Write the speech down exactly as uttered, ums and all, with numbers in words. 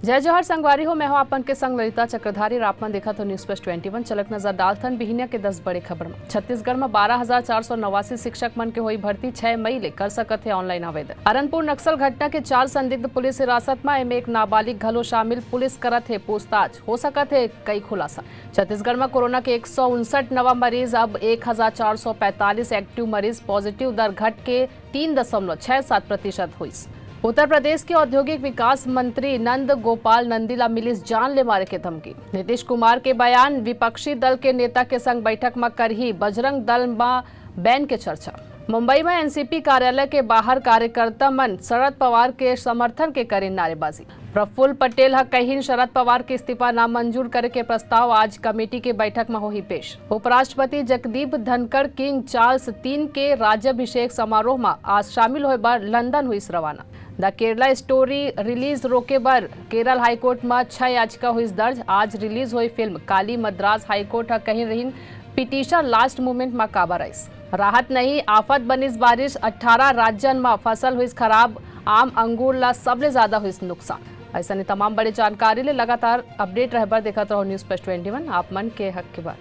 जय जोहार संगवारी हो, मैं हूं आप मन के संग ललिता चक्रधारी और आप मन देखत हो News Plus Twenty One। चलक नजर डालथन बिहिनिया के दस बड़े खबर में। छत्तीसगढ़ में बारह हजार चार सौ नवासी शिक्षक मन के होई भर्ती, छह मई ले कर सकत हे online आवेदन। अरनपुर नक्सल घटना के चार संदिग्ध पुलिस हिरासत में, एमे एक नाबालिग घलो शामिल, पुलिस करत हे पूछताछ, हो सकत हे कई खुलासा। छत्तीसगढ़ में कोरोना के एक सौ उनसठ नवा मरीज, अब एक हजार चार सौ पैंतालीस active मरीज, positive दर घट के तीन दशमलव छह सात प्रतिशत होइस। उत्तर प्रदेश के औद्योगिक विकास मंत्री नंद गोपाल नंदी ला मिलिस जान ले मारे के धमकी। नीतीश कुमार के बयान, विपक्षी दल के नेता के संग बैठक म करही बजरंग दल म ban के चर्चा। मुंबई म एनसीपी कार्यालय के बाहर कार्यकर्ता मन शरद पवार के समर्थन के करिन नारेबाजी। प्रफुल्ल पटेल ह कहिन शरद पवार के इस्तीफा नामंजूर करे के प्रस्ताव आज कमेटी के बैठक म होही पेश। उपराष्ट्रपति जगदीप धनखड़ किंग चार्ल्स तीन के राज्याभिषेक समारोह म आज शामिल होय बर लंदन होइस रवाना। द केरला स्टोरी रिलीज रोके बर केरल हाईकोर्ट म छह याचिका होइस दर्ज। आज रिलीज होई फिल्म काली। मद्रास हाईकोर्ट ह कहिन रहिन पिटीशन लास्ट मोमेंट म काबर आइस। राहत नहीं, आफत बनिस बारिश, अट्ठारह राज्यन म फसल होइस खराब, आम अंगूर ला सबले ज्यादा होइस नुकसान। अइसने तमाम बड़े जानकारी ले लगातार अपडेट रहे बर देखत रहो News Plus Twenty One, आप मन के हक के बात।